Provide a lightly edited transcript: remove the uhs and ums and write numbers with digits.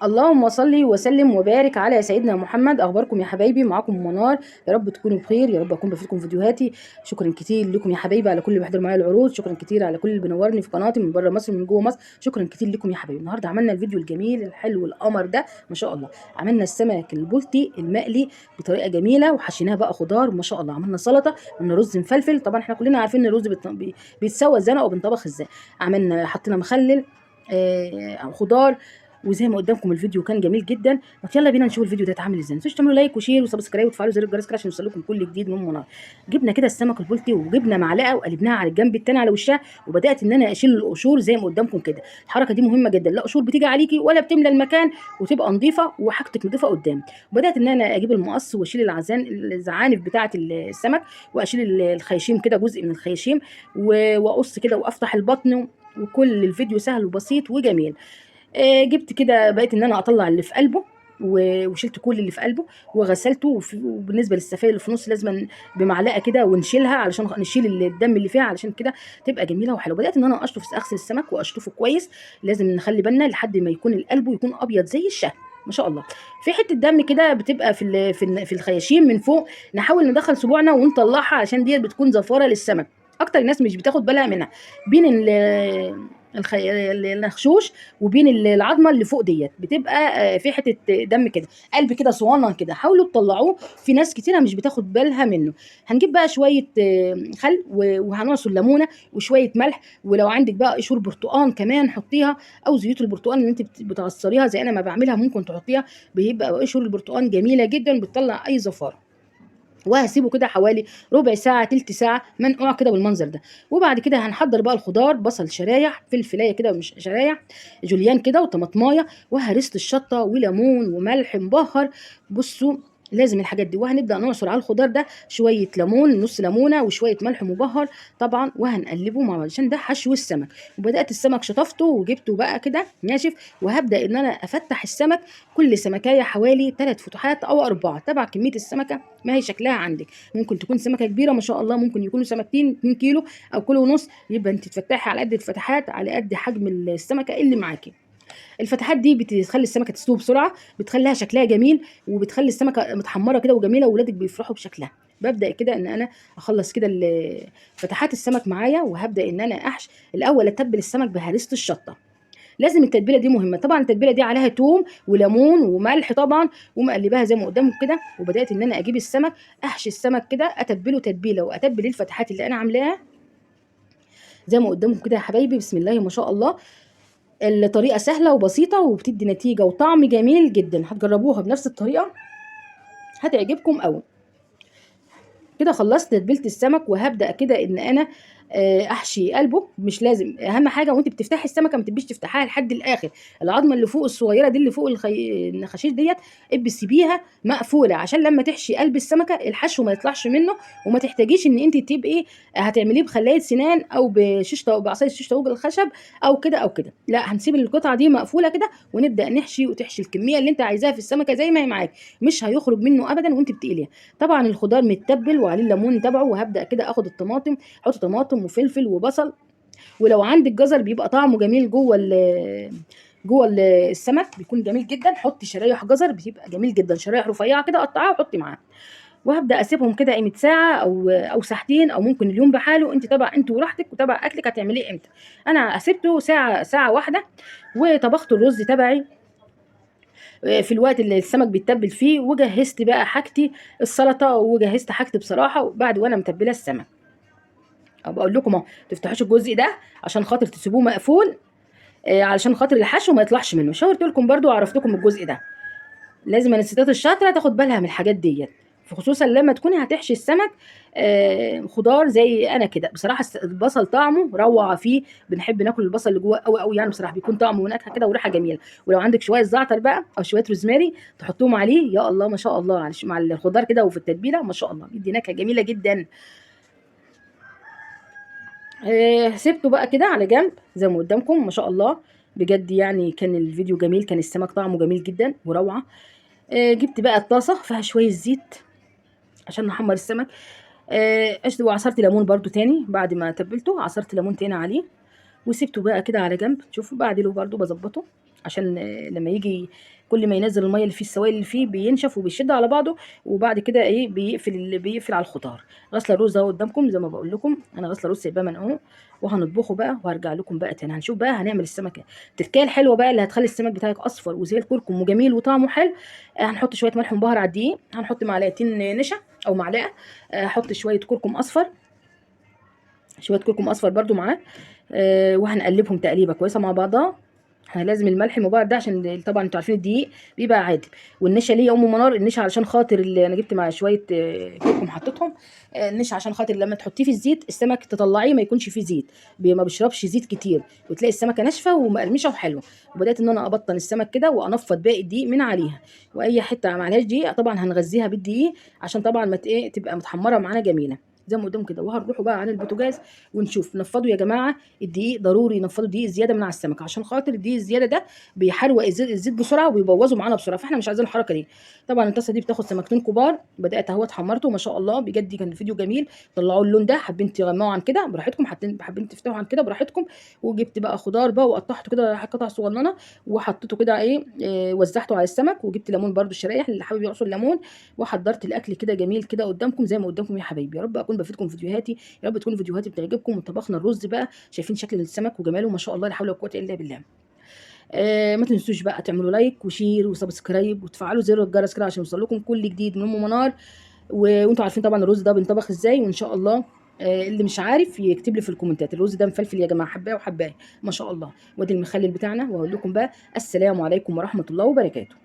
اللهم صل وسلم وبارك على سيدنا محمد. اخباركم يا حبايبي؟ معاكم منار. يا رب تكونوا بخير، يا رب اكون بفيدكم فيديوهاتي. شكرا كتير لكم يا حبايبي على كل اللي بيحضر معايا العروض، شكرا كتير على كل اللي بينورني في قناتي من بره مصر ومن جوه مصر، شكرا كتير لكم يا حبايبي. النهارده عملنا الفيديو الجميل الحلو القمر ده ما شاء الله. عملنا السمك البلطي المقلي بطريقة جميلة وحشيناه بقى خضار ما شاء الله. عملنا سلطة، عملنا رز مفلفل، طبعا احنا كلنا عارفين ان الرز بيتسوى ازاي او بنطبخ ازاي. عملنا حطينا مخلل خضار، وزي ما قدامكم الفيديو كان جميل جدا. ما يلا بينا نشوف الفيديو ده اتعمل ازاي. ما تنسوش تعملوا like و share و subscribe وتفعلوا زر الجرس كده عشان يوصلكم كل جديد من منار. جبنا كده السمك البلطي وجبنا معلقه وقلبناها على الجنب التاني على وشها، وبدات ان انا اشيل القشور زي ما قدامكم كده. الحركة دي مهمة جدا، لا قشور بتيجي عليكي ولا بتملى المكان، وتبقى نظيفة وحاجتك نظيفة قدام. وبدات ان انا اجيب المقص واشيل الزعانف بتاعه السمك، واشيل الخياشيم كده، جزء من الخياشيم، واقص كده وافتح البطن. وكل الفيديو سهل وبسيط وجميل. جبت كده بقيت ان انا اطلع اللي في قلبه، وشلت كل اللي في قلبه وغسلته. وبالنسبة للسفايل اللي في النص لازم بمعلقه كده ونشيلها علشان نشيل الدم اللي فيها، علشان كده تبقى جميلة وحلوه. بدات ان انا اشطف، اغسل السمك واشطفه كويس. لازم نخلي بالنا لحد ما يكون القلب يكون ابيض زي الشهد ما شاء الله. في حتة دم كده بتبقى في الخياشيم من فوق، نحاول ندخل صبوعنا ونطلعها عشان ديت بتكون زفاره للسمك. اكتر الناس مش بتاخد بالها منها، بين الخشوش وبين العظمة اللي فوق ديت بتبقى في حتة دم كده، قلب كده صوانه كده، حاولوا تطلعوه. في ناس كتيرة مش بتاخد بالها منه. هنجيب بقى شوية خل وهنعصر ليمونه وشوية ملح، ولو عندك بقى قشور برتقان كمان حطيها، او زيوت البرتقان اللي انت بتعصريها زي انا ما بعملها ممكن تحطيها، بيبقى قشور البرتقان جميلة جدا، بتطلع اي زفاره. وهسيبه كده حوالي ربع ساعة تلت ساعة منقوع كده بالمنظر ده. وبعد كده هنحضر بقى الخضار، بصل شرايح، فلفلايه كده مش شرايح، جوليان كده، وطماطمايه، وهرسه الشطه، وليمون، وملح مبهر. بصوا لازم الحاجات دي. وهنبدا نعصر على الخضار ده شوية ليمون، نص ليمونه، وشوية ملح مبهر طبعا، وهنقلبه مع بعض عشان ده حشو السمك. وبدات السمك شطفته وجبته بقى كده ناشف، وهبدا ان انا افتح السمك كل سمكايه حوالي 3 فتحات او 4 تبع كمية السمكة ما هي شكلها عندك. ممكن تكون سمكة كبيرة ما شاء الله، ممكن يكونوا سمكتين 2 كيلو او كيلو ونص، يبقى انت تفتحي على قد الفتحات، على قد حجم السمكة اللي معاكي. الفتحات دي بتخلي السمكة تستوي بسرعة، بتخليها شكلها جميل، وبتخلي السمكة متحمره كده وجميلة، وولادك بيفرحوا بشكلها. ببدا كده ان انا اخلص كده فتحات السمك معايا، وهبدا ان انا احش. الاول اتبل السمك بهرسه الشطه، لازم التتبيله دي مهمة. طبعا التتبيله دي عليها توم وليمون وملح طبعا، ومقلباها زي ما قدامكم كده. وبدات ان انا اجيب السمك، احشي السمك كده، اتبله تتبيله، واتبل الفتحات اللي انا عاملاها زي ما قدامكم كده يا حبايبي. بسم الله ما شاء الله. الطريقة سهلة وبسيطة وبتدي نتيجة وطعم جميل جدا. هتجربوها بنفس الطريقة هتعجبكم قوي. كده خلصت تتبيله السمك، وهبدا كده ان انا احشي قلبه. مش لازم، اهم حاجة وانت بتفتحي السمكة ما تبقيش تفتحيها لحد الاخر. العظمة اللي فوق الصغيرة دي اللي فوق النخاشيش ديت ابقي سيبيها مقفولة، عشان لما تحشي قلب السمكة الحشو ما يطلعش منه، وما تحتاجيش ان انت تبقي هتعمليه بخلايه سنان او بشيش طاووق، بعصاية شيش طاووق الخشب او كده او كده. لا، هنسيب القطعة دي مقفولة كده ونبدا نحشي، وتحشي الكمية اللي انت عايزاها في السمكة زي ما هي معاك، مش هيخرج منه ابدا وانت بتقليها. طبعا الخضار متبل وعليه الليمون تبعه. وهبدا كده اخد الطماطم، احط طماطم وفلفل وبصل، ولو عندك جزر بيبقى طعمه جميل جوه السمك، بيكون جميل جدا. حطي شرايح جزر بيبقى جميل جدا، شرايح رفيعة كده قطعيها وحطي معاها. وهبدا اسيبهم كده قيمة ساعة او ساعتين، او ممكن اليوم بحاله، انت تبع انت وراحتك وتبع اكلك هتعمليه امتى. انا سبته ساعة واحدة، وطبخت الرز تبعي في الوقت اللي السمك بيتبل فيه، وجهزت بقى حاجتي السلطة، وجهزت حاجتي بصراحة بعد وانا متبله السمك. بقول لكم اهو، ما تفتحوش الجزء ده عشان خاطر تسيبوه مقفول. علشان خاطر الحشو ما يطلعش منه. شاورت لكم برده وعرفتكم الجزء ده. لازم الستات الشاطره تاخد بالها من الحاجات ديت، خصوصا لما تكوني هتحشي السمك خضار زي انا كده. بصراحة البصل طعمه روعه فيه، بنحب ناكل البصل اللي جوه قوي قوي يعني، بصراحة بيكون طعمه ونكهه كده وريحه جميلة. ولو عندك شوية زعتر بقى او شوية روزماري تحطوهم عليه، يا الله ما شاء الله، مع الخضار كده وفي التتبيله ما شاء الله بيدي نكهة جميلة جدا. سبته بقى كده على جنب زي ما قدامكم ما شاء الله، بجد يعني كان الفيديو جميل، كان السمك طعمه جميل جدا وروعه. جبت بقى الطاسه فيها شوية زيت عشان نحمر السمك. وعصرت ليمون برده تاني بعد ما تبلته، عصرت ليمون تاني عليه وسبته بقى كده على جنب. شوفوا بعدله برده بظبطه عشان لما يجي كل ما ينزل المية اللي فيه السوائل اللي فيه بينشف وبيشد على بعضه، وبعد كده ايه بيقفل على الخضار. غسله الرز اهو قدامكم زي ما بقول لكم، انا غسله رز سايباه منقوع وهنطبخه بقى وهرجع لكم بقى تاني. هنشوف بقى هنعمل السمكة التركية الحلوة بقى اللي هتخلي السمك بتاعك اصفر وزي الكركم وجميل وطعمه حلو. هنحط شوية ملح مبهر على الدقيق، هنحط معلقتين نشا او معلقه، هحط شوية كركم اصفر، شوية كركم اصفر برده معاه، وهنقلبهم تقليبه كويسة مع بعضها. احنا لازم الملح المبهر ده عشان طبعا انتوا عارفين الدقيق بيبقى عادل. والنشا ليه يا ام منار؟ النشا علشان خاطر اللي انا جبت مع شوية كركم حطيتهم، النشا عشان خاطر لما تحطيه في الزيت السمك تطلعيه ما يكونش فيه زيت، ما بيشربش زيت كتير، وتلاقي السمكة ناشفة ومقرمشه وحلوه. وبدات ان انا ابطن السمك كده وانفض باقي الدقيق من عليها، واي حتة ما عليهاش دقيق طبعا هنغذيها بالدقيق عشان طبعا ما تبقى متحمره معانا جميلة زي ما قدامكم كده. وهنروحوا بقى على البوتاجاز ونشوف. نفضوا يا جماعة الدقيق، ضروري نفضوا الدقيق زيادة من على السمك عشان خاطر الدقيق الزيادة ده بيحروق الزيت بسرعة وبيبوظه معانا بسرعة، فاحنا مش عايزين الحركة دي. طبعا الطاسه دي بتاخد سمكتين كبار، بدات اهو اتحمرته ما شاء الله، بجد كان الفيديو جميل. طلعوا اللون ده، حابين تغمقوا عن كده براحتكم، حابين تفتحوا عن كده براحتكم. وجبت بقى خضار بقى وقطعته كده قطع صغننه وحطيته كده ايه، وزعته على السمك. وجبت ليمون برده الشرايح اللي حابب يعصر ليمون، وحضرت الاكل كده جميل كده قدامكم زي ما قدامكم يا حبايبي. يا رب اكون بفيدكم فيديوهاتي، يا رب تكون فيديوهاتي بتعجبكم. وطبخنا الرز بقى، شايفين شكل السمك وجماله ما شاء الله، لا حول ولا قوة الا بالله. ما تنسوش بقى تعملوا like و share و subscribe وتفعلوا زر الجرس كده عشان يوصل لكم كل جديد من ام منار. وانتوا عارفين طبعا الرز ده بينطبخ ازاي، وان شاء الله اللي مش عارف يكتب لي في الكومنتات. الرز ده مفلفل يا جماعة، حبايه وحبايه ما شاء الله. وادي المخلل بتاعنا، وهقول لكم بقى السلام عليكم ورحمة الله وبركاته.